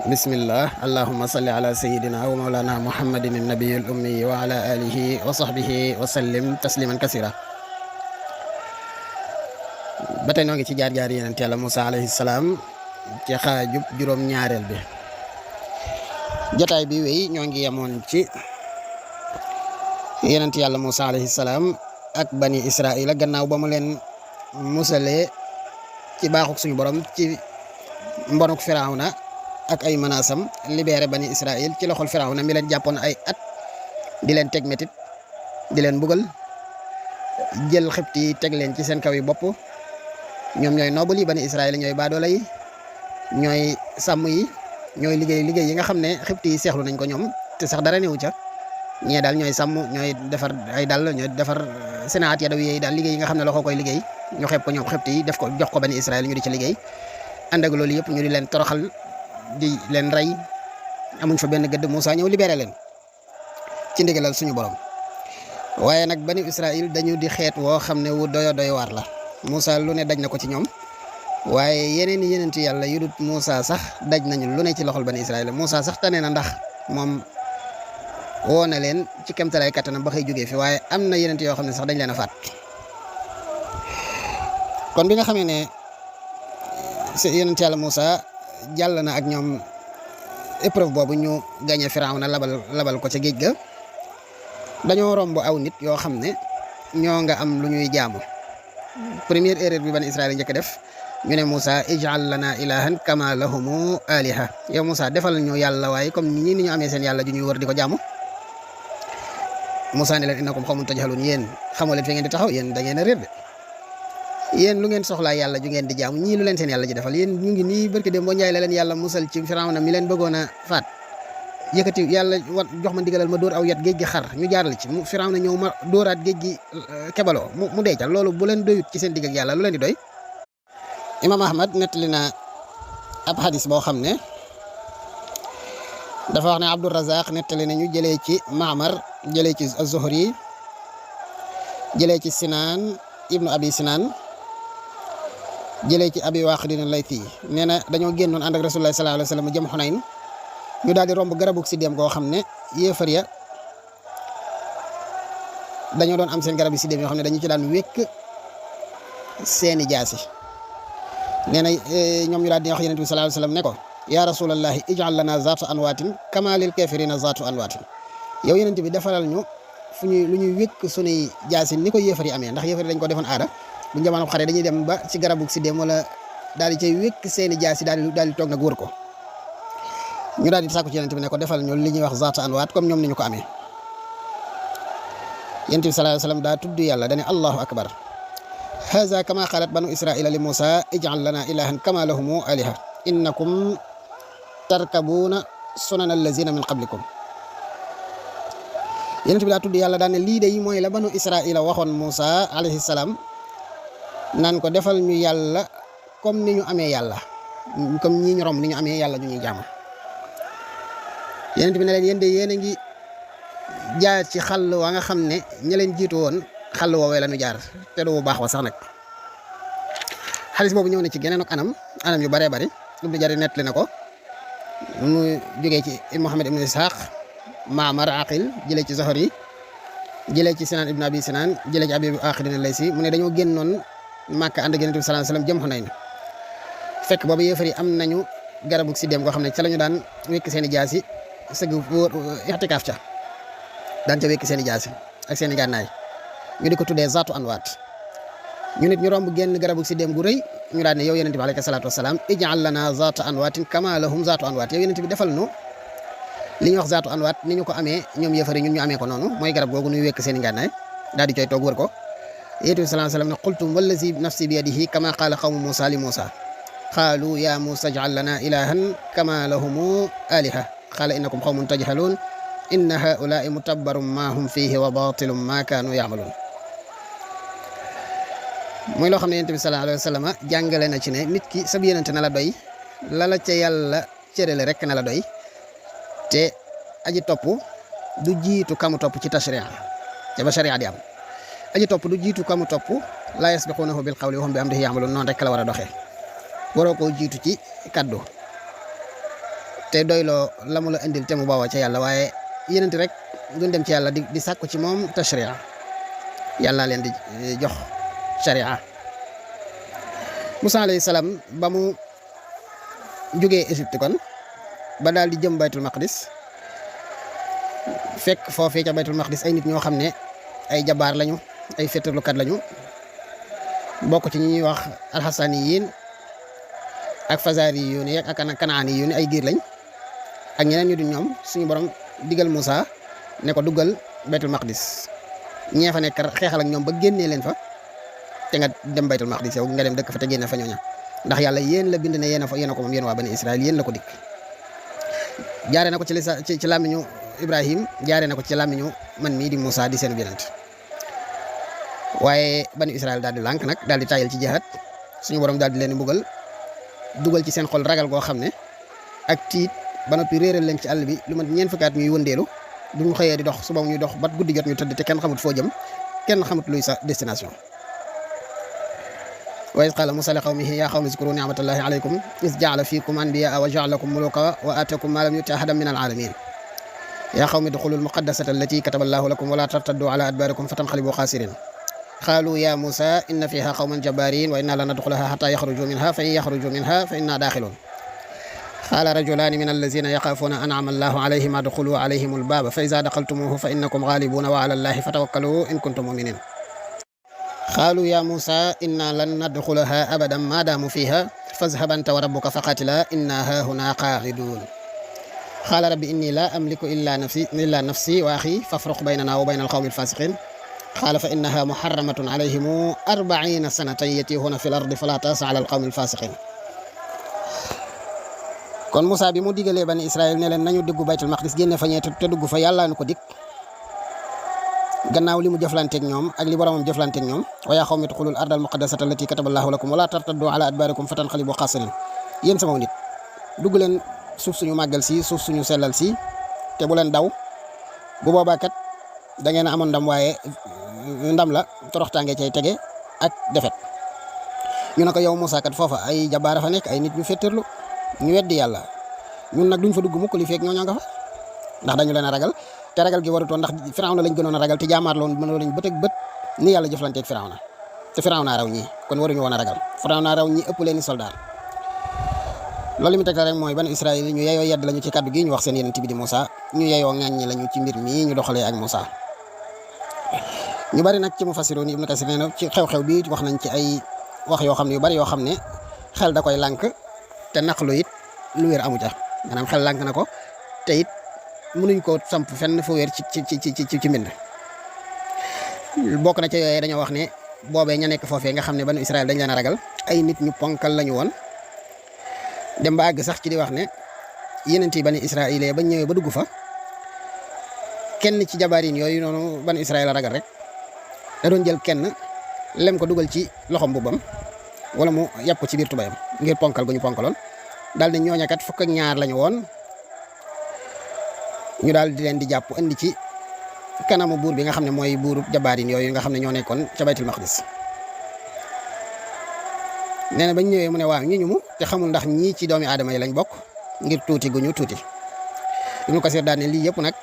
bismillah allahumma salli ala sayyidina wa mawlana muhammadin an-nabiyil ummi wa ala alihi wa sahbihi wa sallim tasliman kasira. ba tey noo ngi ci jaar-jaar yonent Yàlla Musaa alayhi salaam ci xaajub juróom-ñaareel bi. jotaay bi wéy ñoo ngi yemoon ci yonent Yàlla Musaa alayhi salaam ak bani Israila gannaaw ba mu leen musalee ci baaxuk suñu borom ci mbonuk Firawna ak ay menaasam libéré bani Israël ci loxol Firawna mi leen jàppoon ay at di leen teg metit di leen bugal jël xibti yi teg leen ci seen kaw yi bopp. ñoom ñooy noobal yi bani Israël ñooy baadoola yi ñooy sàmm yi ñooy liggéey yi nga xam ne xibti yi seexlu nañ ko ñoom te sax dara newu ca. ñee daal ñooy sàmm ñooy defar ay dàll ñooy defar sénaat yadaw yi daal liggéey yi nga xam ne loxo koy liggéey ñu xeeb ko ñoom xibti yi def ko jox ko bani Israël ñu di ci liggéey. ànd ak loolu yëpp ñu di leen toroxal di leen rey amuñ fa benn gëdd. Moussa ñëw libéré leen ci ndigalal suñu borom waaye nag bani Israël dañu di xeet woo xam ne wu doy waar la. Moussa lu ne daj na ko ci ñoom waaye yeneen yàlla yu dut Moussa sax daj nañu lu ne ci loxol bani Israël. Moussa sax tane na ndax moom woo na leen ci kemtalaay kattanam ba xëy jógee fi, waaye am na yeneen yoo xam ne sax dañ leen a faat. kon bi nga xamee ne yeneen yàlla Moussa jàll na ak ñoom épreuve boobu ñu gañe Firawna labal ko ca géej ga, dañoo romb aw nit yoo xam ne ñoo nga am lu ñuy jaamu. première erreur bi bani Israël njëkk def ñu ne Moussa ij'al lana ilahan kama lahumu aliha. yow Moussa defal ñu yàlla waaye comme ñi ni ñu amee seen yàlla ju ñuy wër di ko jaamu. Moussa ne leen innakum qawmun tajhalun, yéen xamoo leen fi ngeen di taxaw, yéen da ngeen a réer de. yéen lu ngeen soxlaa yàlla ju ngeen di jaamu ñii lu leen seen yàlla ji defal. yéen ñu ngi nii barki dem boo njaay la leen yàlla musal ci Firawna mi leen bëggoon a faat, yëkkati yàlla jox ma ndigalal ma dóor aw yat géej gi xar ñu jaarale ci mu Firawna ñëw ma dóoraat géej gi kebaloo mu deecal. loolu bu leen doyut ci seen digg ak yàlla lu leen di doy. Imam Ahmad nettali na ab xadis boo xam ne dafa wax ne Abdur Razaq nettali na ñu jëlee ci Maamar, jëlee ci Az-Zuhri, jëlee ci Sinaan ibnu Abi Sinaan, jëlee ci Abi Waaqidin al-Laythi. nee na dañoo génnoon ànd ak Rasulullah sallallahu alayhi wa sallam jëm Xunayn, ñu daal di romb garabug sidéem goo xam ne yéefar ya dañoo doon am seen garab yi sidéem yoo xam ne dañu ci daan wékk seeni jaasi. nee na ñoom ñu daal di wax Yonent bi sallallahu alayhi wa sallam ne ko yaa rasulallahi ij'al lana zaata anwaatin kama lil kafirina zaatu anwaatin. yow Yonent bi defalal ñu fu ñuy lu ñuy wékk sunuy jaasi ni ko yéefar yi amee, ndax yéefar yi dañ ko defoon aada bu jamono xare dañuy dem ba ci garabug sidéem wala daal di cay wékk seeni jaasi daal di toog nag wër ko. ñu daal di sàkku ci Yonent bi ne ko defal ñu li ñuy wax zaata anwaat comme ñoom ni ñu ko amee. Yonent bi sallallahu alayhi wa sallam daa tudd yàlla dane allahu akbar haza kama qalat banu israila li Musa ij'al lana ilahan kama lahumu aliha innakum tarkabuna sunana allazina min qablikum. Yonent bi daa tudd yàlla daane lii de mooy la banu israila waxoon Musa alayhi salaam naan ko defal ñu yàlla comme ni ñu amee yàlla, comme ñii ñu romb ni ñu amee yàlla ju ñuy jaamu. Yonent bi ne leen yéen de yéen a ngi jaar ci xàll wa nga xam ne ña leen jiitu woon xàll woowee la ñu jaar te du bu baax wa sax nag. xadis boobu ñëw na ci geneen ak anam yu bëree bëri. Ibnu Jarir nettali na ko mu jógee ci Muhammad ibnu Ishaq, Maamar, Aqil jëlee ci Zuhri, jëlee ci Sinaan ibnu Abi Sinaan, jëlee ci Abi Waaqidin al-Laysi. mu ne dañoo génnoon Màkka ànd ak Yonent bi sallallahu alayhi wa sallam jëm Xunayn, fekk boobu yéefar yi am nañu garabu sidéem goo xam ne ca la ñu daan wékk seen i jaasi sëgg wóor ixtikaaf ca daan ca wékk seen i jaasi ak seen i gànnaay ñu di ko tuddee zaatu anwaat. ñu nit ñu romb génn garabu sidéem gu rëy ñu daan ne yow Yonent bi alayhi salaatu wasalaam ij'al lana zaata anwaatin kama lahum zaatu anwaat. yow Yonent bi defal nu li ñuy wax zaatu anwaat ni ñu ko amee ñoom yëfar yi ñun ñu amee ko noonu, mooy garab googu nuy wékk seen i gànnaay daal di cooy toog wër ko. Yonent bi sallallahu alayhi wasallam ne qultum wallazi nafsi bi yadihi kama qaala qawmu Musa li Musa qaalu ya Musa ij'al lana ilahan kama lahumu aliha qaala innakum qawmun tajhalun inna haulaai mutabbarum ma hum fihi wa batilum ma kaanu ya'malun. muy loo xam ne Yonent bi sallallahu alayhi wa sallam jàngale na ci ne nit ki sab yonent na la doy, lala ca yàlla cërale rek na la doy, te aji topp du jiitu kamu topp ci tashri'a te ba sharia di am. aji topp du jiitu kamu topp la yasbiqunahu bil qawli wa hum bi amrihi ya'malun. noonu rek la war a doxee, waroo koo jiitu ci kaddu te doyloo la mu la indil te mu bawoo ca yàlla waaye yenent rek duñ dem ci yàlla di sàkku ci moom tashri'a yàlla leen di jox sharia. Musaa alayhi salaam ba mu jógee Égypte kon ba daal di jëm baytul maqdis fekk foofee ca baytul maqdis ay nit ñoo xam ne ay jabaar lañu ay féetarlukat lañu bokk ci ñi ñuy wax alxasaniyin ak fazariyun yi ak kanaaniyun ay giir lañ ak ñeneen ñu di ñoom suñu borom digal Musaa ne ko duggal baytul maqdis ñee fa nekk xeexal ak ñoom ba génnee leen fa te nga dem baytul maqdis yow nga dem dëkk fa te génne fa ñooña ndax yàlla yéen la bind ne yéen a ko moom yéen waa bani Israël yéen la ko dikk jaare na ko ci làmmiñu Ibrahim jaare na ko ci làmmiñu man mii di Musaa di seen yonent waaye bani Israël daal di lànk nag daal di tayal ci jihaad suñu borom daal di leen mbugal dugal ci seen xol ragal goo xam ne ak tiit ba noppi réeral leen ci àll bi lu mat ñeent fukki at ñuy wëndeelu duñu xëyee di dox suba ñuy dox bat guddi jot ñu tëdd te kenn xamut foo jëm kenn xamut luy sa destination. wa iz qaala Musaa li qawmihi yaa qawmi uzkuruu ni'matallahi alaykum iz ja'ala fiikum anbiyaa'a wa ja'alakum muluukan wa aataakum maa lam yu'ti ahadan mina al-'aalamiin yaa qawmi udxulul muqaddasata allatii kataba Allaahu lakum wa laa tartadduu 'alaa adbaarikum fatanqalibuu xaasiriin qaaluu yaa Musaa inna fiihaa qawman jabbaariin wa innaa lan nadxulahaa hattaa yaxrujuu minhaa fa in yaxrujuu minhaa fa innaa daaxiluun qaala rajulaani mina allaziina yaxaafuuna an'ama Allaahu 'alayhim udxuluu 'alayhimul baaba fa izaa daxaltumuuhu fa innakum ghaalibuuna wa 'alaa Allaahi fatawakkaluu in kuntum mu'miniin qaaluu yaa Musaa innaa lan nadxulahaa abadan maa daamuu fiihaa fazhab anta wa rabbuka faqaatilaa innaa haahunaa qaa'iduun qaala rabbi innii laa amliku illaa nafsii wa axii fafruq baynanaa wa bayna al-qawmi al-faasiqiin qaala fa innahaa muharramatun alayhim 40 sanatan yatiihuuna fil ardi falaa ta'sa 'alal qawmi al-faasiqiin. kon Musaa bi mu digalee bani Israël ne leen nañu dugg baytul maqdis génne fa ñeent te dugg fa yàlla nu ko dig gannaaw li mu jëflanteeg ñoom ak li boromam jëflanteeg ñoom wa yaa qawmi udxulul ardal muqaddasata allatii kataba Allaahu lakum wa laa tartadduu 'alaa adbaarikum fatanqalibuu xaasiriin. yéen sama nit dugg leen suuf suñu màggal si suuf suñu sellal si te bu leen daw bu boobaa kat da ngeen a amoon ndam waaye ndam la toroxtaange cay tege ak defet. ñu ne ko yow Musaa kat foofa ay jabaara fa nekk ay nit ñu fetterlu ñu weddi yàlla ñun nag duñ fa dugg mukk li feek ñoo nga fa ndax dañu leen a ragal te ragal gi warutoon ndax Firawna lañ gënoon a ragal te jaamaarloon mënoo lañ bët ak bët ni yàlla jëflanteeg Firawna te Firawna raw ñii kon waruñu woon a ragal Firawna raw ñi ëpp leen i soldaar. loolu li mu teg rek mooy ban Israël ñu yeyoo yedd lañu ci kaddu gi ñu wax seen yonent bi di Musaa ñu yeyoo ŋàññi lañu ci mbir mii ñu doxalee ak Musaa. ñu bari nag ci mufassiroon Ibnu Kasiir nee na ci xew-xew bi wax nañ ci ay wax yoo xam ne yu bari yoo xam ne xel da koy lànk te naqlu it lu wér amu ca maanaam xel lànk na ko te it mënuñ koo samp fenn fu wér ci mbind. bokk na ca yooyee dañoo wax ne boobee ña nekk foofee nga xam ne banu Israël dañ leen a ragal ay nit ñu ponkal lañu woon dem ba àgg sax ci di wax ne yeneen yi bani Israël bañ ñëwee ba dugg fa kenn ci jabaarin yooyu noonu banu Israël a ragal rek da doon jël kenn lem ko dugal ci loxom mbubbam wala mu yàpp ko ci biir tubayam ngir ponkal gu ñu ponkaloon daal di ñooña kat fukk ak ñaar lañu woon ñu daal di leen di jàpp indi ci kanamu buur bi nga xam ne mooy buuru jabaarin yooyu nga xam ne ñoo nekkoon ca baytul maqdis. nee na bañ ñëwee mu ne waaw ñi ñu mu te xamul ndax ñii ci doomi aadama yi lañ bokk ngir tuuti gu ñu tuuti. Ibnu Kasiir daal ne lii yëpp nag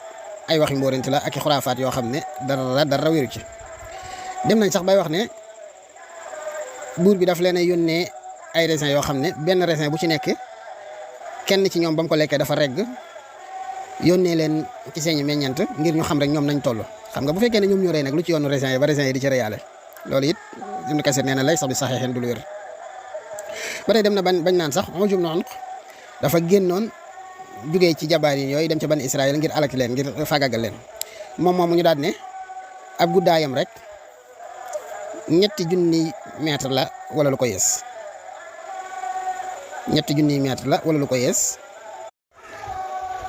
ay waxi mbóoranti la ak i xuraafaat yoo xam ne dara wéru ci. dem nañ sax bay wax ne buur bi daf leen a yónnee ay raisin yoo xam ne benn raisin bu ci nekk kenn ci ñoom ba mu ko lekkee dafa regg yónnee leen ci seeni meññant ngir ñu xam rek ñoom nañ toll. xam nga bu fekkee ne ñoom ñoo rey nag lu ci yoonu raisin yi ba raisin yi di ci reyaale loolu it Ibnu Kasiir nee na lay sax bi saxeexeen du lu wér. ba tey dem na bañ naan sax Ujum na dafa génnoon jugee ci jabaar yi yooyu dem ca bani Israël ngir alaki leen ngir fagagal leen moom moomu ñu daal ne ab guddaayam rek 3 mètre la wala lu ko yees 3 mètre la wala lu ko yees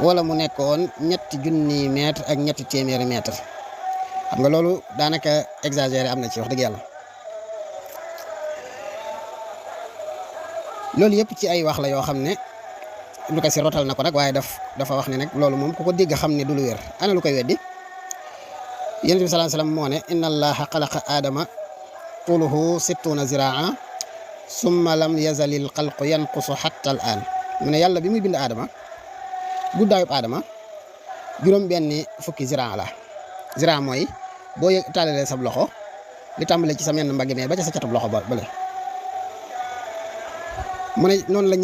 wala mu nekkoon 3 mètre ak 300 mètre xam nga loolu daanaka exagéré am na ci wax dëgg yàlla. loolu yëpp ci ay wax la yoo xam ne Ibnu Kasiir rotal na ko nag waaye dafa wax ne nag loolu moom ku ko dégg xam ne du lu wér. ana lu koy weddi Yonent bi sallallahu alayhi wasallam moo ne inna allaha xalaqa aadama tuluhu 60 ziraa summa lam yazalil xalqu yanqusu hatta al aan mu ne yàlla bi muy bind aadama guddaayub aadama juróom benni fukki ziraa la ziraa mooy boo tàllalee sab loxo li tàmbale ci sa menn mbagg mee ba ca sa catub loxo ba bële mu ne noonu la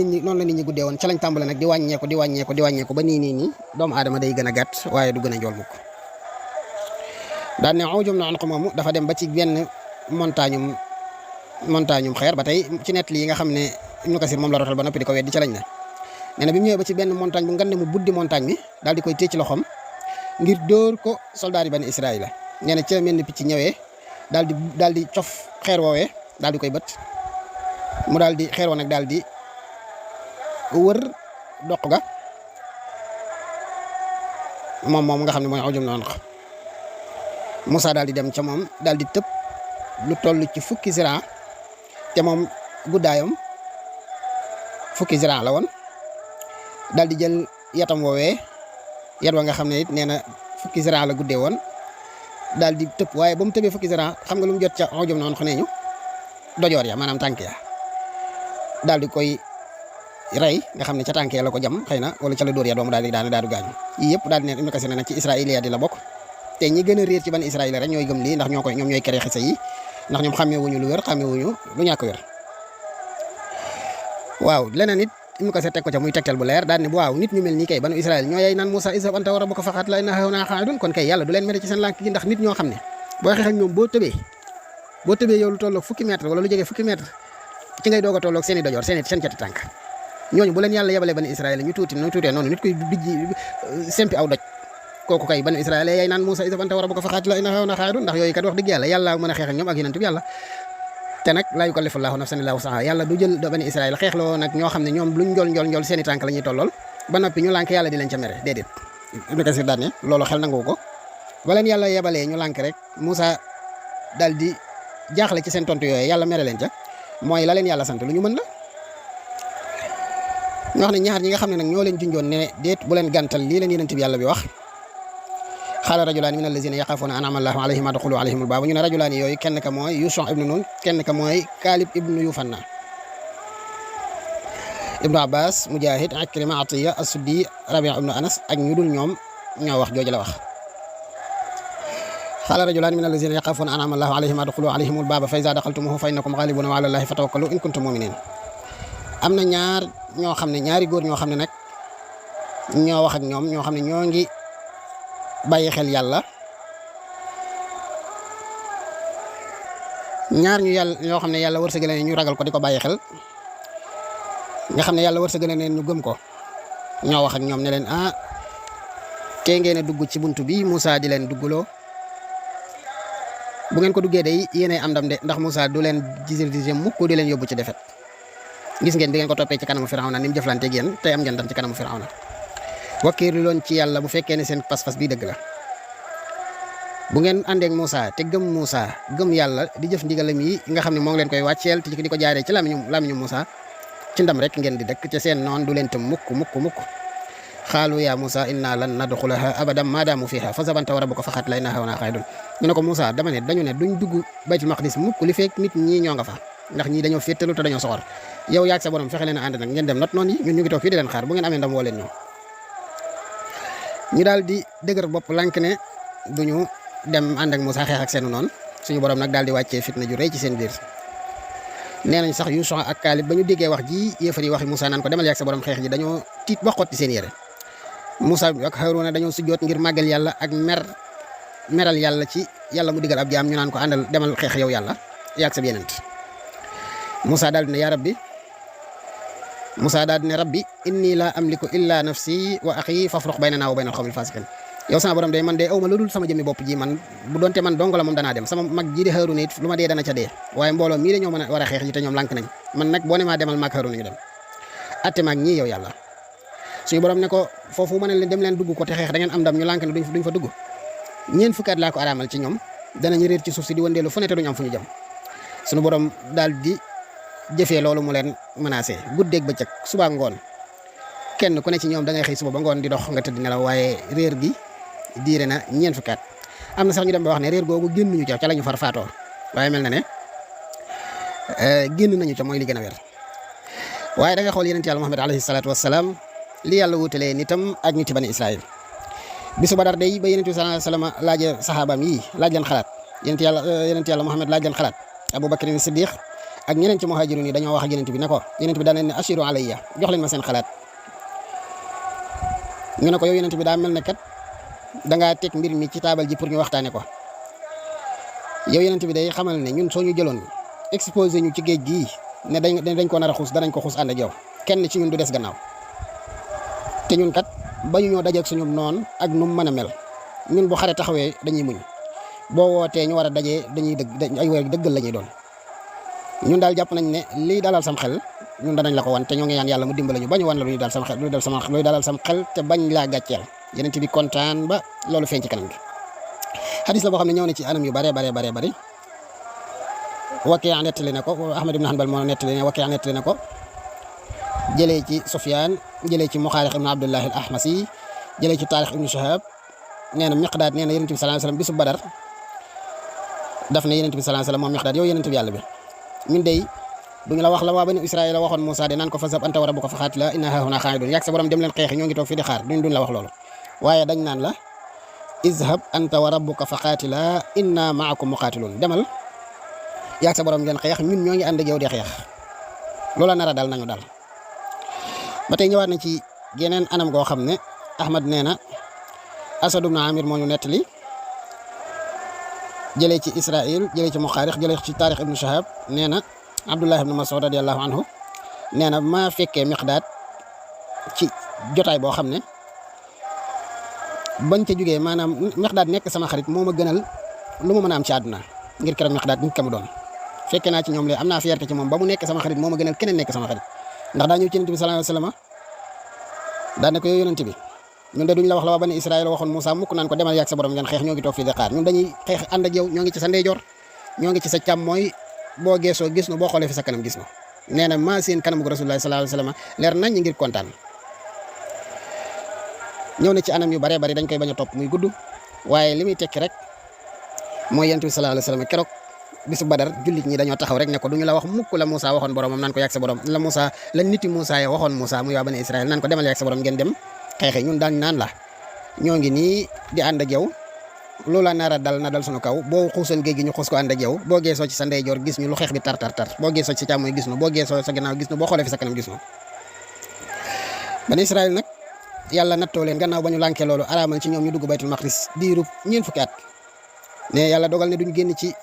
nit ñi guddee woon ca lañ tàmbale nag di wàññeeku ba nii doomu aadama day gën a gàtt waaye du gën a njool mukk daan ne ujum na anq moomu dafa dem ba ci benn montagne xeer ba tey ci nett yi nga xam ne Ibnu Kasir moom la rotal ba noppi di ko weddi ca lañ ne nee na bi mu ñëwee ba ci benn montagne bu ngande mu buddi montagne mi daal di koy téye ci loxoom ngir dóor ko soldaar yi bani Israayil la nee na ca mel ni picc ñëwee daal di cof xeer woowee daal di koy bët mu daal di xeer woo nag daal di wër doq ga moom nga xam ne mooy ujum na anq Moussa daal di dem ca moom daal di tëb lu toll ci fukki ziraa te moom guddaayam fukki ziraa la woon daal di jël yatam woowee yat wa nga xam ne it nee na fukki ziraa la guddee woon daal di tëb waaye ba mu tëbee fukki ziraa xam nga lu mu jot ca ujum na anq nee ñu dojoor ya maanaam tànk ya daal di koy rey nga xam ne ca tànk ya la ko jam xëy na wala ca la dóor ya doomu daal di gaañu yii yëpp daal di ne Ibnu Kasir ne nag ci israiliya di la bokk te ñi gën a réer ci ban Israël rek ñooy gëm lii ndax ñoom ñooy kere xisa yi ndax ñoom xàmmee wuñu lu wér xàmmee wuñu lu ñàkk wér waaw leneen it Ibnu Kasir teg ko ca muy tegtal bu leer daal ne waaw nit ñu mel nii kay banu Israël ñoo yey naan Moussa izhab anta wa rabbuka faqaatilaa innaa haahunaa qaa'iduun kon kay yàlla du leen mere ci seen lànk gi ndax nit ñoo xam ne boo xeex ak ñoom boo tëbee yow lu tolloog fukki mètre wala lu jege fukki mètre ci ngay doog a tolloog seen i dojoor seen cati tànk ñooñu bu leen yàlla yebalee bani Israël ñu tuutee noonu nit koy bijji sempi aw doj kooku kay bani Israël yay naan Moussa izhab anta wa rabbuka faqaatilaa innaa haahunaa qaa'iduun ndax yooyu kat wax dëgg yàlla mën a xeex ak ñoom ak yonent bi yàlla te nag laa yukallifu llaahu nafsan illaa wus'ahaa yàlla du jël bani Israël xeexloo nag ñoo xam ne ñoom luñ njool seen i tànk la ñuy tollool ba noppi ñu lànk yàlla di leen ca mere déedéet Ibnu Kasir daal ne loolu xel nangu ko ba leen yàlla yebalee ñu lànk rek Moussa daal di jaaxle ci seen tontu yooyu yàlla mere leen ca mooy la leen yàlla sant lu ñu mën la ñoo xam ne ñaar ñi nga xam ne nag ñoo leen junjoon ne déet bu leen gàntal lii leen yonent bi yàlla bi wax xaala rajulaani min allazina yaxaafuuna an'ama allahu alayhim adxulu alayhimul baaba ñu ne rajulaani yooyu kenn ka mooy Yusha ibnu Nun kenn ka mooy Kaalib ibnu Yufanna ibnu Abbas Mujahid Ikrima Atiya Asuddi Rabia ibnu Anas ak ñu dul ñoom ñoo wax jooju la wax xaala rajulaani min allazina yaxaafuuna an'ama allahu alayhim adxulu alayhimul baaba fa izaa daxaltumuuhu fa innakum ghaalibuuna wa ala llaahi fatawakkalu in kuntum mu'miniin am na ñaar ñoo xam ne ñaari góor ñoo xam ne nag ñoo wax ak ñoom ñoo xam ne ñoo ngi bàyyi xel yàlla ñaar ñoo xam ne yàlla wërsëgale ne ñu ragal ko di ko bàyyi xel nga xam ne yàlla wërsëgale ne ñu gëm ko ñoo wax ak ñoom ne leen tee ngeen a dugg ci buntu bi Moussa di leen dugguloo bu ngeen ko duggee day yéenay am ndam de ndax Moussa du leen gisee mukk di leen yóbbu ci defet gis ngeen bi ngeen ko toppee ci kanamu Firawna ni mu jëflanteeg yéen tey am ngeen ndam ci kanamu Firawna wakkiirlu loon ci yàlla bu fekkee ne seen pas-pas bi dëgg la bu ngeen àndeek Moussa te gëm Moussa gëm yàlla di jëf ndigalam yi nga xam ne moo ngi leen koy wàcceel te di ko jaaree ci lamiñu Moussa ci ndam rek ngeen di dëkk te seen noon du leen tëm mukk xaalu yaa Moussa inna lan nadxulaha abadan ma daamu fiha fa zabanta wa rabbuka faqaatilaa innaa haahunaa qaa'iduun ñu ne ko Moussa dañu ne duñ dugg baytul maqdis mukk li fekk nit ñi ñoo nga fa ndax ñii dañoo féttalu te dañoo soxor yow yaag sa borom fexe leen a ànd nag ngeen dem not noon yi ñun ñu ngi toog fii di leen xaar bu ngeen amee ndam woo leen ñu daal di dëgër bopp lànk ne duñu dem ànd ak Moussa xeex ak seenu noonu suñu borom nag daal di wàccee fitna ju rëy ci seen biir nee nañ sax Yusha ak Kaalib ba ñu déggee wax ji yéefar yi waxi Moussa naan ko demal yaag sa borom xeex ji dañoo tiit ba xotti seen yére Moussa ak Haaruna dañoo sujjoot ngir màggal yàlla ak meral yàlla ci yàlla mu digal ab jaam ñu naan ko àndal demal xeex yow yàlla yaag sa yenent Moussa daal di ne yaa rabbi Moussa daal di ne rabbi inni laa amliku illa nafsi wa axi fafruq baynana wa baynal qawmil fasiqin yow sama borom day man de aw ma lu dul sama jëmmi bopp ji man bu doonte man dong la moom danaa dem sama mag ji di Haaruna it lu ma dee dana ca dee waaye mbooloo mii dañoo mën a war a xeex ji te ñoom lànk nañ man nag boo ne maa demal maag Haaruna ñu dem atte maag ñii yow yàlla suñu borom ne ko foofu ma ne leen dem leen dugg ko te xeex da ngeen am ndam ñu lànk ne duñ fa dugg ñeen fukki at laa ko araamal ci ñoom danañu réer ci suuf si di wëndeelu fu ne te duñu am fu ñu jëm suñu borom daal di jëfee loolu mu leen menacé guddeeg bëccëg suba ngoon kenn ku ne ci ñoom da ngay xëy suba ba ngoon di dox nga tëdd nelaw waaye réer gi diire na ñeen fukki at am na sax ñu dem ba wax ne réer googu génnuñu ca la ñu far faatoo waaye mel na ne génn nañu ca mooy li gën a wér waaye da nga xool yonent Yàlla Muhammad alayhi salaatu wassalaam li yàlla wutalee nitam ak niti bani Israël. bisu Badar day ba yonent bi sallallahu alayhi wasallam laaje saxaabaam yi laaj leen xalaat yonent yàlla Muhammad laaj leen xalaat Abu Bakr Siddiq ak ñeneen ci muhajirun yi dañoo wax ak yonent bi ne ko yonent bi daan leen ne ashiru alayya jox leen ma seen xalaat. ñu ne ko yow yonent bi daa mel ne kat dangaa teg mbir mi ci taabal ji pour ñu waxtaane ko yow yonent bi day xamal ne ñun soo ñu jëloon exposé ñu ci géej gii ne dañ ko nar a xuus danañ ko xuus ànd ak yow kenn ci ñun du des gannaaw te ñun kat bañu ñoo dajeeg suñu noon ak nu mu mën a mel ñun bu xare taxawee dañuy muñ boo wootee ñu war a dajee dañuy ay weer dëggal la ñuy doon ñun daal jàpp nañ ne lii dalal sam xel ñun danañ la ko wan te ñoo ngi ñaan yàlla mu dimbale ñu bañu wan la luy dalal sam xel te bañ laa gàcceel yonent bi kontaan ba loolu feeñ ci kanam gi. xadis la boo xam ne ñëw na ci anam yu bare Waki' nettali na ko Ahmad ibn Hanbal moo nettali ne Waki' nettali na ko jëlee ci Sufyaan jëlee ci Muxaarix ibn Abdullah al-Ahmasi jëlee ci Taarix ibn Shihab nee na Miqdaad nee na yonent bi sallallahu alayhi wasallam bisu Badar daf ne yonent bi sallallahu alayhi wasallam moom Miqdaad yow yonent bi yàlla bi ñun dey duñu la wax la waa bani Israël waxoon Moussa de naan ko fazhab anta wa rabbuka faqaatilaa innaa haahunaa qaa'iduun yàgg sa borom dem leen xeexi ñoo ngi toog fii di xaar duñ la wax loolu waaye dañ naan la izhab anta wa rabbuka faqaatilaa innaa ma'akum muqaatiluun demal yàgg sa borom ngeen xeex ñun ñoo ngi ànd ak yow di xeex loola nar a dal nañu dal. ba tey ñëwaat na ci geneen anam goo xam ne Ahmad nee na Asad ibn Amir moo ñu nettali jëlee ci Israël jëlee ci Muxaarix jëlee ci Taarix ibn Shihab nee na Abdullah ibn Mas'ud radiyallahu anhu nee na maa fekkee Miqdaad ci jotaay boo xam ne bañ ca jugee maanaam Miqdaad nekk sama xarit moo ma gënal lu ma mën a am ci àdduna ngir keroog Miqdaad nit ka mu doon fekkee naa ci ñoom léegi am naa fierté ci moom ba mu nekk sama xarit moo ma gënal keneen nekk sama xarit ndax daa ñëw ci yonent bi sallallahu alayhi wasallam daan ne ko yow yonent bi ñun de duñ la wax la waa bani Israël waxoon Moussa mukk naan ko demal yàgg sa borom ngeen xeex ñoo ngi toog fii di xaar ñun dañuy xeex ànd ak yow ñoo ngi ci sa ndeyjoor ñoo ngi ci sa càmmooy boo geesoo gis nu boo xoolee fi sa kanam gis nu nee na maa seen kanamu Rasulullah sallallahu alayhi wasallam leer nañ ñi ngir kontaan. ñëw na ci anam yu bare bari dañ koy bañ a topp muy gudd waaye li muy tekki rek mooy yonent bi sallallahu alayhi wasallam keroog bisu Badar jullit ñi dañoo taxaw rek ne ko duñu la wax mukk la Moussa waxoon boromam naan ko yàgg sa borom la niti Moussa ya waxoon Moussa muy waa bani Israël naan ko demal yàgg sa borom ngeen dem xeexe ñun daañ naan la ñoo ngi nii di ànd ak yow loola nar a dal na dal suñu kaw boo xuusoon géej gi ñu xuus ko ànd ak yow boo geesoo ci sa ndeyjoor gis ñu lu xeex bi tar boo geesoo ci sa càmmooñ gis nu boo geesoo sa gannaaw gis nu boo xoolee fi sa kanam gis nu bani Israël nag yàlla nattoo leen gannaaw ba ñu lànkee loolu araamal ci ñoom ñu dugg baytul maqdis diirub ñeen fukki at ne yàlla dogal ne duñ génn ci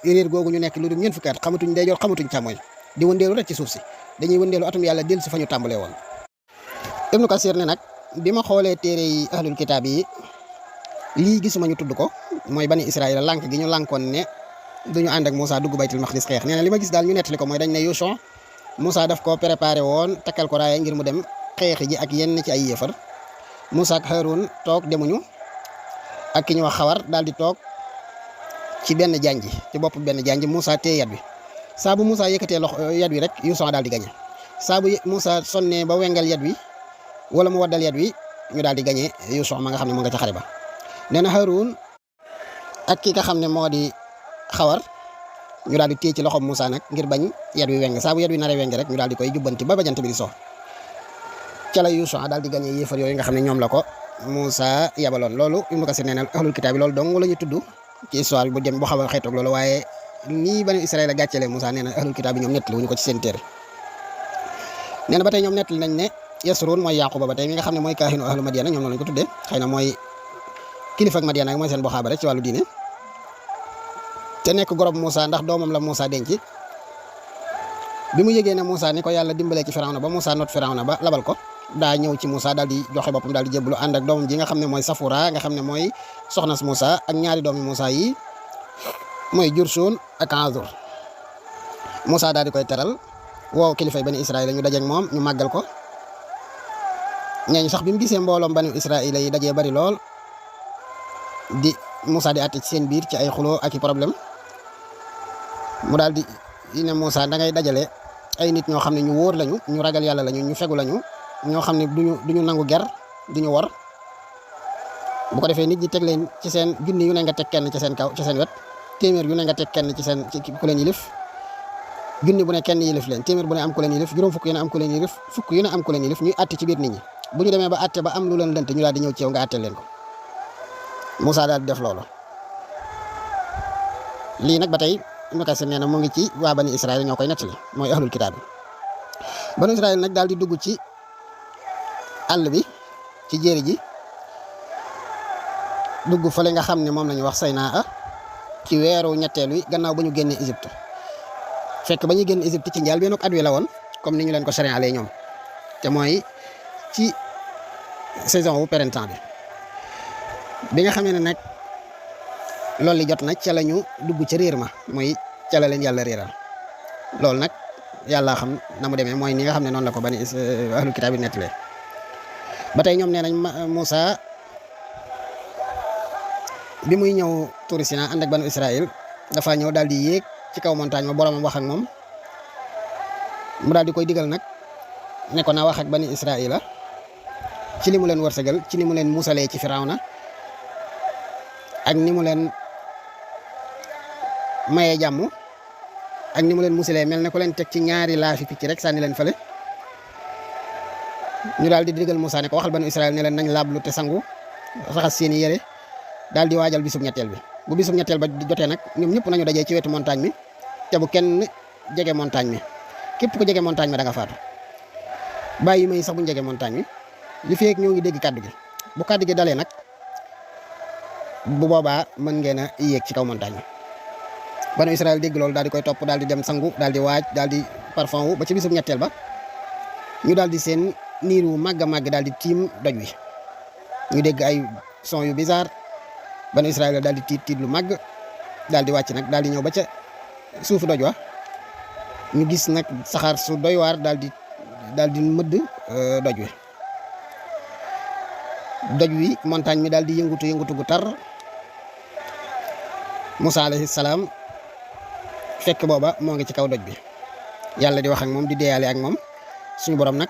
réer googu ñu nekk lu dul ñeen fukki at xamatuñ ndeyjoor xamatuñ càmmooñ di wëndeelu rek ci suuf si dañuy wëndeelu atum yàlla del si fa ñu tàmbalee woon. Ibnu Kasir ne nag bi ma xoolee téere yi ahlul kitaab yi lii gisuma ñu tudd ko mooy bani Israël lànk gi ñu lànkoon ne duñu ànd ak Moussa dugg baytul maqdis xeex nee na li ma gis daal ñu nettali ko mooy dañ ne Yuusu Moussa daf ko préparé woon takkal ko raaya ngir mu dem xeexi ji ak yenn ci ay yéefar Moussa ak Haroun toog demuñu ak ki ñu wax Xawar daal di toog ci benn janji ci bopp benn janji Moussa téye yat wi saa bu Moussa yëkkatee loxo yat wi rek Yuusu daal di gañe saa bu Moussa sonnee ba wengal yat wi wala mu waddal yat wi ñu daal di gañe Yuusu ma nga xam ne mu nga ca xare ba nee na Haroun ak ki nga xam ne moo di Xawar ñu daal di téye ci loxo Moussa nag ngir bañ yat wi weng saa bu yat wi naree weng rek ñu daal di koy jubbanti ba jant bi di so ca la Yuusu daal di gañe yéefar yooyu nga xam ne ñoom la ko Moussa yabaloon loolu Ibnu Kasir nee na ahlul kitaab bi loolu dong la ñu tudd ci histoire bu jëm bu xaw a xeetoog loolu waaye nii bani Israël a gàccelee Moussa nee na ahlul kitaab bi ñoom nettali wuñu ko ci seen téere nee na ba tey ñoom nettali nañ ne Yasrun mooy Yaquba ba tey mi nga xam ne mooy kaahinu ahlu Madiana ñoom noonu lañ ko tuddee xëy na mooy kilifa ak Madiana ak mooy seen boxaaba rek ci wàllu diine te nekk gorob Moussa ndax doomam la Moussa denc bi mu yëgee ne Moussa ni ko yàlla dimbalee ci Firawna ba Moussa not Firawna ba labal ko daa ñëw ci Moussa daal di joxe boppam daal di jébbalu ànd ak doomam ji nga xam ne mooy Safura nga xam ne mooy soxnas Moussa ak ñaari doomi Moussa yi mooy Jursun ak Azur Moussa daal di koy teral woow kilifay bani Israël ñu dajeek moom ñu màggal ko ñooñu sax bi mu gisee mbooloom bani Israël yi dajee bari lool di Moussa di àtte ci seen biir ci ay xuloo ak i problème mu daal di ne Moussa da ngay dajale ay nit ñoo xam ne ñu wóor lañu ñu ragal yàlla lañu ñu fegu lañu ñoo xam ne duñu nangu ger duñu wor bu ko defee nit ñi teg leen ci seen junni yu ne nga teg kenn ci seen kaw ci seen wet téeméer yu ne nga teg kenn ci seen ku leen yilif junni bu ne kenn yilif leen téeméer bu ne am ku leen yilif juróom fukk yu ne am ku leen yilif fukk yu ne am ku leen yilif ñuy àtte ci biir nit ñi bu ñu demee ba àtte ba am lu leen lënt ñu daal di ñëw ci yow nga àtte leen ko Moussa daal di def loolu. lii nag ba tey Ibnu Kasir nee na mu ngi ci waa bani Israël ñoo koy nettali mooy ahlul kitaab bi bani Israël nag daal di dugg ci àll bi ci jéeri ji dugg fële nga xam ne moom la ñu wax Saynaa ci weeru ñetteel wi gannaaw ba ñu génnee Égypte fekk ba ñuy génn Égypte ci njaal benn at wi la woon comme ni ñu leen ko sariyalee ñoom te mooy ci saison wu printemps bi nga xamee ne nag loolu li jot na ca la ñu dugg ca réer ma mooy ca la leen yàlla réeral loolu nag yàlla xam na mu demee mooy ni nga xam ne noonu la ko bani ahlul kitaab bi nettalee ba tey ñoom nee nañ Moussa bi muy ñëw Tuuri Sinaa ànd ak banu Israël dafa ñëw daal di yéeg ci kaw montagne ma boromam wax ak moom mu daal di koy digal nag ne ko naa wax ak bani Israël ci li mu leen wërsëgal ci ni mu leen musalee ci Firawna ak ni mu leen mayee jàmm ak ni mu leen musalee mel ne ko leen teg ci ñaari laafi picc rek sànni leen fële ñu daal di digal Moussa ne ko waxal banu Israël ne leen nañ laablu te sangu raxas seeni yére daal di waajal bisub ñetteel bi bu bisub ñetteel ba jotee nag ñoom ñëpp nañu dajee ci wetu montagne mi te bu kenn jege montagne mi képp ku jege montagne mi da nga faatu bàyyi may sax bu ñu jege montagne mi li feek ñoo ngi dégg kàddu gi bu kàddu gi dalee nag bu boobaa mën ngeen a yéeg ci kaw montagne bi banu Israël dégg loolu daal di koy topp daal di dem sangu daal di waaj daal di parfum wu ba ci bisub ñetteel ba ñu daal di seen niir wu màgg a màgg daal di tiim doj wi ñu dégg ay son yu bizarre banu Israël daal di tiit lu màgg daal di wàcc nag daal di ñëw ba ca suufu doj wa ñu gis nag saxaar su doy waar daal di mëdd doj wi montagne mi daal di yëngutu gu tar Moussa alayhi salaam fekk booba moo ngi ci kaw doj bi yàlla di wax ak moom di deeyaale ak moom suñu borom nag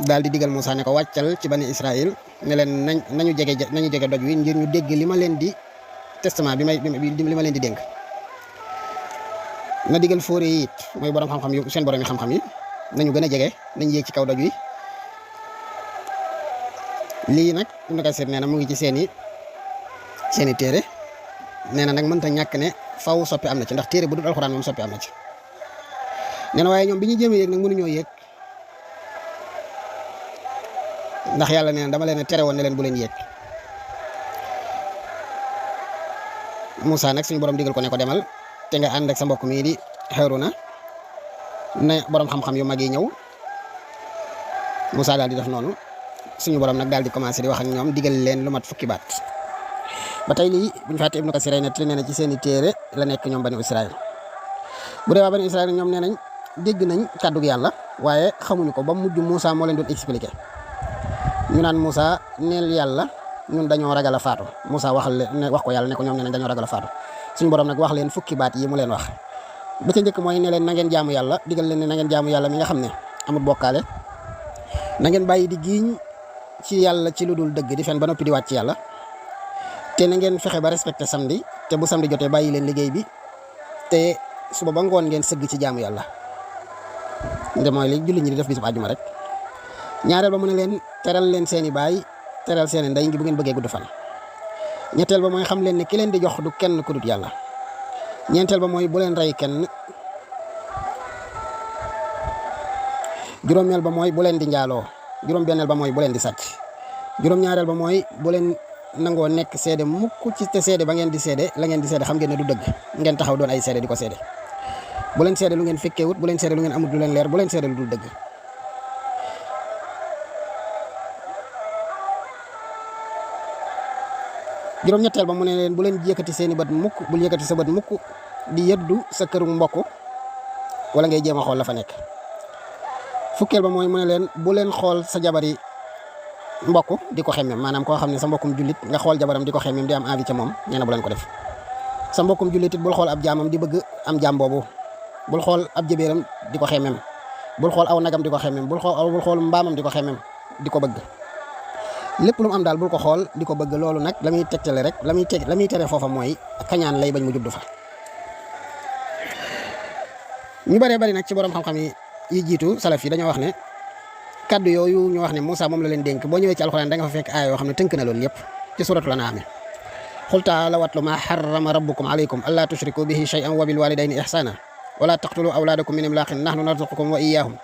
daal di digal Moussa ne ko wàccal ci bani Israël ne leen nañu jege doj wi ngir ñu dégg li ma leen di testament li ma leen di dénk na digal fóore yi it mooy borom xam-xam yu seen borom yi xam-xam yi nañu gën a jege nañ yéeg ci kaw doj wi lii nag Ibnu Kasir nee na mu ngi ci seeni téere nee na nag mënta ñàkk ne faw soppi am na ci ndax téere bu dul alxuraan moom soppi am na ci nee na waaye ñoom bi ñu jéem a yéeg nag mënuñoo yéeg ndax yàlla nee na dama leen tere woon ne leen bu leen yéeg Moussa nag suñu borom digal ko ne ko demal te nga ànd ak sa mbokk mii di Haaruna ne borom xam-xam yu mag yi ñëw Moussa daal di def noonu suñu borom nag daal di commencé di wax ak ñoom digal leen lu mat fukki baat ba tey lii bu ñu fàtte Ibnu Kasir nettali nee na ci seeni téere la nekk ñoom bani Israël bu dee waa bani Israël ñoom nee nañ dégg nañ kàddug yàlla waaye xamuñu ko ba mujj Moussa moo leen doon expliqué ñu naan Moussa neel yàlla ñun dañoo ragal a faatu Moussa wax ko yàlla ne ko ñoom nee nañ dañoo ragal a faatu suñu borom nag wax leen fukki baat yi mu leen wax ba ca njëkk mooy ne leen na ngeen jaamu yàlla digal leen ne na ngeen jaamu yàlla mi nga xam ne amul bokkaale na ngeen bàyyi di giiñ ci yàlla ci lu dul dëgg di fen ba noppi di wàcc ci yàlla te na ngeen fexe ba respecté samedi te bu samedi jotee bàyyi leen liggéey bi te suba ba ngoon ngeen sëgg ci jaamu yàlla nde mooy li julli ñi di def bisub àjjuma rek ñaareel ba mu ne leen teral leen seeni baay teral seeni ndey ngi bu ngeen bëggee gudd fan ñetteel ba mooy xam leen ne ki leen di jox du kenn ku dut yàlla ñeenteel ba mooy bu leen rey kenn juróomeel ba mooy bu leen di njaaloo juróom-benneel ba mooy bu leen di sàcc juróom-ñaareel ba mooy bu leen nangoo nekk seede mukk ci te seede ba ngeen di seede la ngeen di seede xam ngeen ne du dëgg ngeen taxaw doon ay seede di ko seede bu leen seede lu ngeen fekkee wut bu leen seede lu ngeen amut lu leen leer bu leen seede lu dul dëgg juróom-ñetteel ba mu ne leen bu leen yëkkati seeni bët mukk bul yëkkati sa bët mukk di yëddu sa këru mbokk wala ngay jéem a xool la fa nekk fukkeel ba mooy mu ne leen bu leen xool sa jabari mbokk di ko xemmem maanaam koo xam ne sa mbokkum jullit nga xool jabaram di ko xemmem di am envie ca moom nee na bu leen ko def sa mbokkum jullit it bul xool ab jaamam di bëgg am jaam boobu bul xool ab jëbeeram di ko xemmem bul xool aw nagam di ko xemmem bul xool mbaamam di ko xemmem di ko bëgg lépp lu mu am daal bul ko xool di ko bëgg loolu nag la muy tegtale rek la muy tere foofa mooy kañaan lay bañ mu juddu fa ñu bëree bëri nag ci borom xam-xam yi jiitu salaf yi dañoo wax ne kaddu yooyu ñu wax ne Moussa moom la leen dénk boo ñëwee ci alxuraan da nga fa fekk aaya yoo xam ne tënk na loolu yëpp ci suratul An'am qul ta'aalaw watlu maa harrama rabbukum alaykum allaa tushriku bihi shay'an wa bil walidayni ihsana wala taqtulu awlaadakum min imlaaqin nahnu narzuqukum wa iyyaahum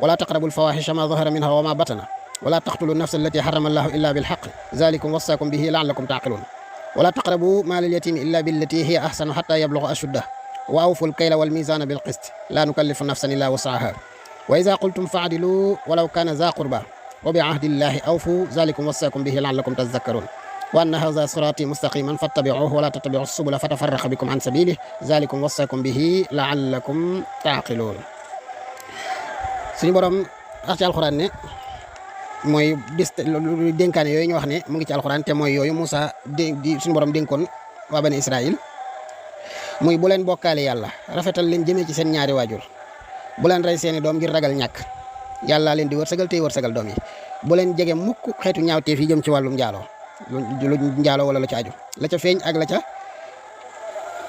wala taqrabu al-fawaahisha ma zahara minha wa ma batana wala taqtulu an-nafsa allati harrama allahu illa bil haqq zalikum wassaakum bihi la'allakum ta'qiluun wala taqrabu maala al-yatiimi illa billati hiya ahsanu hatta yablugha ashuddahu wa awfu al-kayla wal miizana bil qist la nukallifu nafsan illa wus'aha wa idha qultum fa'dilu walaw kana dha qurba wa bi ahdi llahi awfu zalikum wassaakum bihi la'allakum tadhakkarun wa anna hadha sirati mustaqiman fattabi'uhu wa la tattabi'u as-subula fatafarraqa bikum an sabilihi zalikum wassaakum bihi la'allakum ta'qilun. suñu borom wax ci alxuraan ne mooy dénkaane yooyu ñu wax ne mu ngi ci alxuraan te mooy yooyu Moussa di suñu borom dénkoon waa bani Israël muy bu leen bokkaale yàlla rafetal leen jëmee ci seen ñaari waajur bu leen rey seeni doom ngir ragal ñàkk yàlla leen di wërsëgal tey wërsëgal doom yi bu leen jege mukk xeetu ñaawteef yi jëm ci wàllum njaaloo lu njaaloo wala la ca aju la ca feeñ ak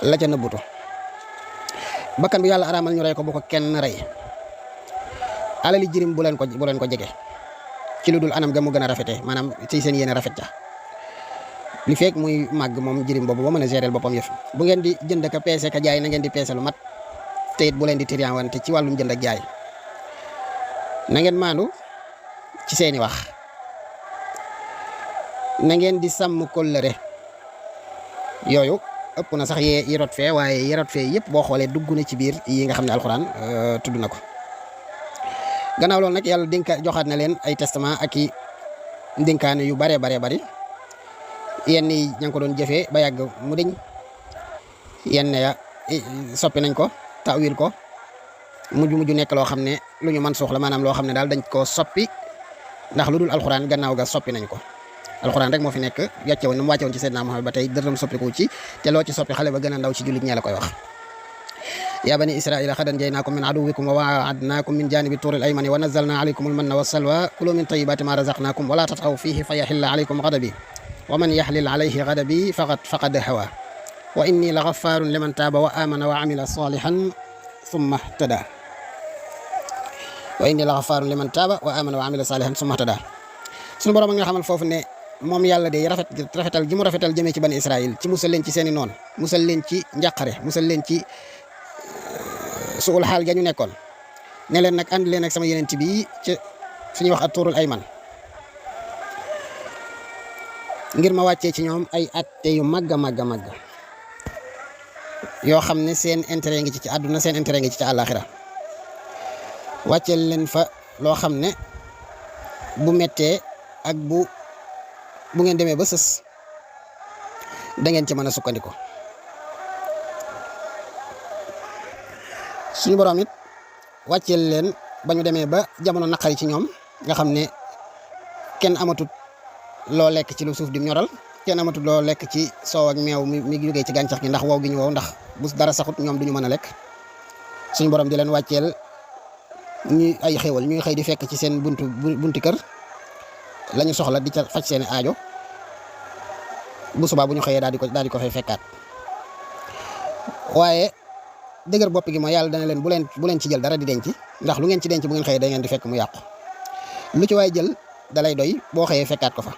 la ca nëbbutu bakkan bi yàlla araamal ñu rey ko bu ko kenn rey alali jirim bu leen ko jege ci lu dul anam ga mu gën a rafetee maanaam ci seen yéene rafet ja li fekk muy màgg moom jirim boobu ba mën a gérer boppam yëf bu ngeen di jënd ka peese ka jaay na ngeen di peese lu mat te it bu leen di tiriyaawante ci wàllum jënd ak jaay na ngeen maandu ci seeni wax na ngeen di sàmm kóllëre yooyu ëpp na sax yi rot fee waaye yi rot fee yëpp boo xoolee dugg na ci biir yi nga xam ne alxuraan tudd na ko gannaaw loolu nag yàlla joxaat na leen ay testament ak i ndénkaane yu baree bari yenn yi ña ngi ko doon jëfee ba yàgg mu deñ yenn ya soppi nañ ko tawil ko mujj nekk loo xam ne lu ñu mën soxla maanaam loo xam ne daal dañ koo soppi ndax lu dul alxuraan gannaaw ga soppi nañ ko alxuraan rek moo fi nekk wàcce woon na mu wàcce woon ci Seydina Muhammad ba tey dërëm soppiku ci te loo ci soppi xale ba gën a ndaw ci jullit ñee la koy wax yaa bani israila qad anjaynaakum min aduwwikum wa waa'adnaakum min jaanibi tuuril aymani wa nazzalnaa alaykumul manna wassalwa kulu min tayyibaati maa razaqnaakum wa laa tatghaw fiihi fa yahilla alaykum ghadabii wa man yahlil alayhi ghadabii faqad hawaa wa innii la ghaffaarun liman taaba wa aamana wa amila saalihan summa ihtadaa wa innii la ghaffaarun liman taaba wa aamana wa amila saalihan summa ihtadaa suñu borom a nga xamal foofu ne moom yàlla de rafetal ji mu rafetal jëmee ci bani Israël ci musal leen ci seeni noon musal leen ci njàqare musal leen ci suul xaal ga ñu nekkoon ne leen nag ànd leen ak sama yeneen bi ci fi ñuy wax ak tuurul ayman ngir ma wàccee ci ñoom ay atte yu màgg a màgg yoo xam ne seen intérêt ngi ci àdduna seen intérêt ngi ci àllaaxira wàcceel leen fa loo xam ne bu mettee ak bu ngeen demee ba sës da ngeen ci mën a sukkandiku suñu borom it wàcceel leen ba ñu demee ba jamono naqari ci ñoom nga xam ne kenn amatut loo lekk ci lu suuf di ñoral kenn amatut loo lekk ci soow ak meew mi jógee ci gàncax gi ndax wow gi ñu wow ndax bu dara saxut ñoom duñu mën a lekk suñu borom di leen wàcceel ñuy ay xéewal ñuy xëy di fekk ci seen bunti kër lañu soxla di ca faj seeni aajo bu subaa bu ñu xëyee daal di ko fay fekkaat waaye dëgër bopp gi mooy yàlla dana leen bu leen ci jël dara di denc ndax lu ngeen ci denc bu ngeen xëyee da ngeen di fekk mu yàqu lu ci waay jël dalay doy boo xëyee fekkaat ko fa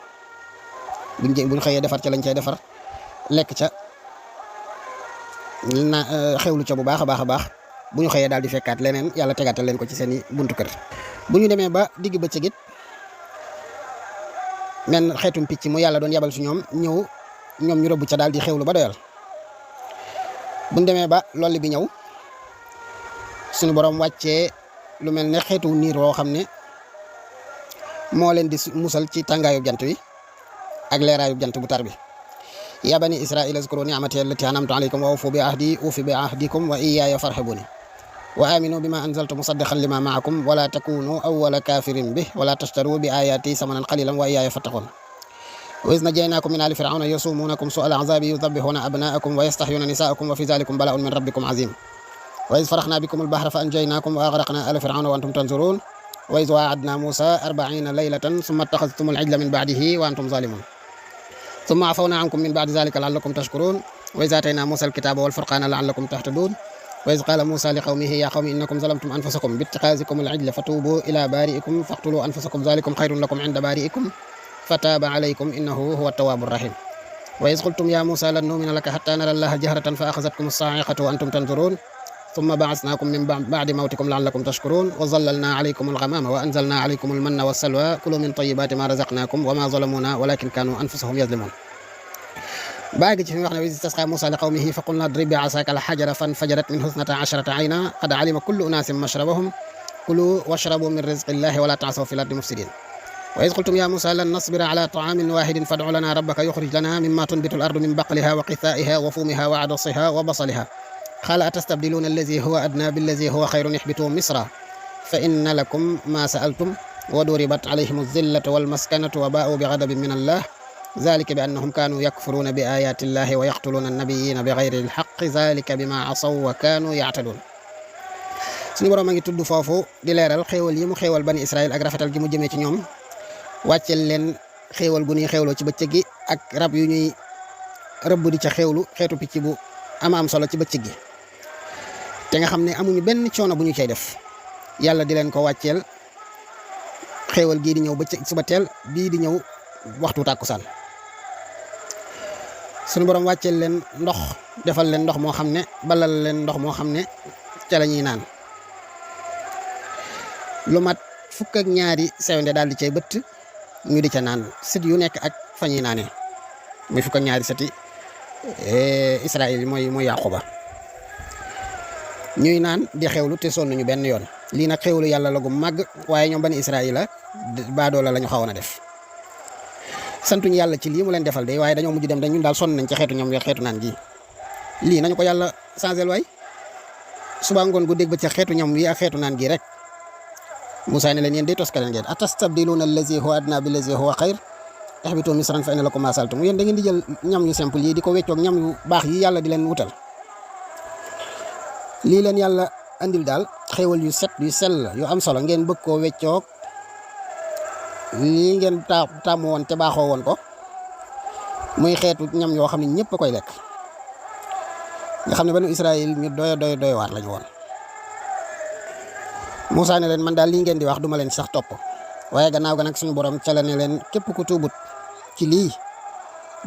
buñ xëyee defar ca lañ cay defar lekk ca xewlu ca bu baax a baax bu ñu xëyee daal di fekkaat leneen yàlla tegaatal leen ko ci seeni buntu kër bu ñu demee ba digg bëccëg it men xeetum picc mu yàlla doon yabal su ñoom ñëw ñoom ñu rëbb ca daal di xewlu ba doyal buñ demee ba loolu bi ñëw suñu borom wàccee lu mel ne xeetu niir woo xam ne moo leen di musal ci tàngaayu jant wi ak leeraayu jant bu tar bi yaa bani israila uzkuru ni'mati allati an'amtu alaykum wa awfu bi ahdi ufi bi ahdikum wa iyaya farhabuni wa aminu bima anzaltu musaddiqan lima ma'akum wa la takunu awwala kafirin bih wa la tashtaru bi ayati samanan qalilan wa iyaya fattaqun wa iz najaynakum min ali fir'auna yasumunakum su'al azabi yudhabbihuna abna'akum wa yastahyuna nisa'akum wa fi dhalikum bala'un min rabbikum azim wa iz faraghna bikum al-bahra fa anjaynakum wa aghraqna ala fir'auna wa antum tanzurun wa iz wa'adna Musa 40 laylatan thumma ittakhadhtum al-'ijla min ba'dihi wa antum zalimun thumma 'afawna 'ankum min ba'di dhalika la'allakum tashkurun wa iz atayna Musa al-kitaba wal furqana la'allakum tahtadun wa iz qaala Muusaa li qawmihi yaa qawmi innakum zalamtum anfusakum bi ittikhaazikum al-'ijla fatuubu ilaa baari'ikum faqtuluu anfusakum zaalikum khayrun lakum 'inda baari'ikum fataaba 'alaykum innahu huwa at-tawwaabu ar-rahiim wa iz qultum yaa Muusaa lan nu'mina laka hattaa naraa Allaaha jahratan fa akhadhatkum as-saa'iqatu wa antum tanzuruun thumma ba'athnaakum min ba'di mawtikum la'allakum tashkuruun wa zallalnaa 'alaykum al-ghamaama wa anzalnaa 'alaykum al-manna was-salwaa kuluu min tayyibaati maa razaqnaakum wa maa zalamuunaa walaakin kaanuu anfusahum yazlimuun baagi ci fi wax ne wa iz istasqaa Muusaa li qawmihi fa qulnaa idrib bi 'asaaka al-hajara fanfajarat minhu ithnata 'asharata 'aynan qad 'alima kullu unaasin mashrabahum kuluu washrabuu min rizqi llaahi wa laa ta'thaw fil ardi mufsidiin wa iz qultum yaa Muusaa lan nasbira 'alaa ta'aamin waahidin fad'u lanaa rabbaka yukhrij lanaa mimmaa tunbitu al-ardu min baqlihaa wa qithaa'ihaa wa fuumihaa wa 'adasihaa wa basalihaa qaala atastabdiluuna allazii huwa adnaa billazii huwa khayrun ihbituu misra fa inna lakum maa sa'altum wa duribat 'alayhimu az-zillatu wal maskanatu wa baa'uu bighadabin min allaah zaalika bi annahum kaanuu yakfuruuna bi aayaati llaahi wa yaqtuluuna an-nabiyyiina bi ghayri al-haqqi zaalika bimaa 'asaw wa kaanuu ya'taduun. suñu borom a ngi tudd foofu di leeral xéewal yi mu xéewal bani Israël ak rafetal gi mu jëmee ci ñoom wàccel leen xéewal gu ñuy xéewloo ci bëccëg gi ak rab yu ñuy rëbb di ca xéewlu xeetu picc bu am solo ci bëccëg gi te nga xam ne amuñu benn coono bu ñu cay def yàlla di leen ko wàcceel xéewal gii di ñëw bëccëg suba teel bii di ñëw waxtu tàkkusaan suñu borom wàcceel leen ndox defal leen ndox moo xam ne balal leen ndox moo xam ne ca la ñuy naan lu mat fukk ak ñaari sewnde daal di cay bëtt ñu di ca naan sët yu nekk ak fa ñuy naanee muy fukk ak ñaari sëti Israël mooy Yaquba ñuy naan di xewlu te sonn ñu benn yoon lii nag xewlu yàlla la gu màgg waaye ñoom bani Israël la baadoola la ñu xawoon a def santuñu yàlla ci lii mu leen defal de waaye dañoo mujj dem dañ ñun daal sonn nañ ci xeetu ñoom xeetu naan gi lii nañu ko yàlla changé waay suba ngoon gu dégg ba ci xeetu ñam wi ak xeetu naan gi rek Muusaa ne leen yéen day toskale ngeen atastabdiluuna allazi huwa adnaa billazi huwa xayr ihbituu misran fa inna lakum maa sa'altum yéen da ngeen di jël ñam yu simple yi di ko weccoog ñam yu baax yi yàlla di leen wutal lii leen yàlla andil daal xéewal yu set yu sell yu am solo ngeen bëgg koo weccoog lii ngeen tàmm woon te baaxoo woon ko muy xeetu ñam yoo xam ne ñëpp a koy lekk nga xam ne banu Israël ñu doy waar lañu woon Muusaa ne leen man daal lii ngeen di wax duma leen sax topp waaye gannaaw ga nag suñu borom ca la ne leen képp ku tuubut ci lii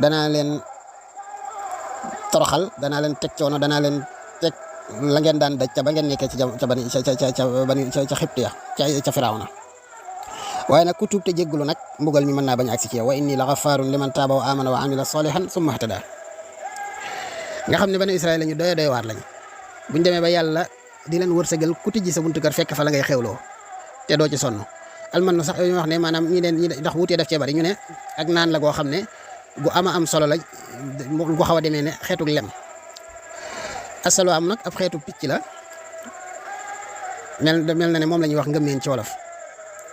danaa leen toroxal danaa leen teg coono danaa leen teg la ngeen daan daj ca ba ngeen nekkee ca Xibtiya ca Firawna waaye nag ku tuub te jéggulu nag mbugal mi mën naa bañ agsi ci yow wa inni la ghafaarun liman taaba wa amana wa amila salihan summa ihtada nga xam ne banu Israël lañu doy waar lañu buñ demee ba yàlla di leen wërsëgal ku tijji sa buntu kër fekk fa la ngay xewloo te doo ci sonn alman sax ñu wax ne maanaam ñi ndax wutee daf cee bari ñu ne ak naan la goo xam ne gu am solo la gu xaw a demee ne xeetu lem asalwa am nag ab xeetu picc la mel na ne moom la ñuy wax ngëmeen ci wolof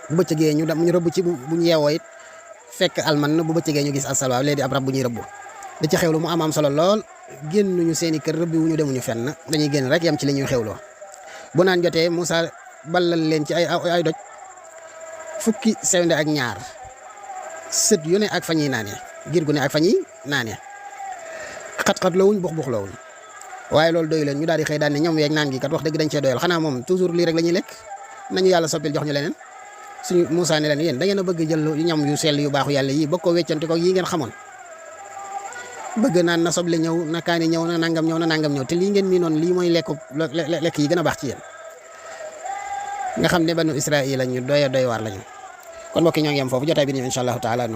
bu bëccëgee ñu rëbb ci bu ñu yeewoo it fekk alman bu bëccëgee ñu gis asalwa léegi ab rab bu ñuy rëbb da ci xewlu mu am solo lool génnuñu seeni kër rëbbi wuñu demuñu fenn dañuy génn rek yam ci li ñuy xewloo bu naan jotee Muusaa ballal leen ci ay doj fukki sewnde ak ñaar sët yu ne ak fa ñuy naanee giir gu ne ak fa ñuy naanee xat-xat lawuñ bux lawuñ waaye loolu doy leen ñu daal di xëy daan ne ñoom yeeg naan gi kat wax dëgg dañ cee doyal xanaa moom toujours lii rek la ñuy lekk nañu yàlla soppil jox ñu leneen suñu Muusaa ne leen yéen da ngeen a bëgg jël ñam yu sell yu baaxu yàlla yi bëgg ko weccante ko yi ngeen xamoon bëgg naan na soble ñëw na kaani ñëw na nangam ñëw te lii ngeen mii noonu lii mooy lekk yi gën a baax ci yéen nga xam ne banu Israël lañu doy waar lañu kon mbokk yi ñoo ngi yem foofu jotaay bi ni insha allahu taala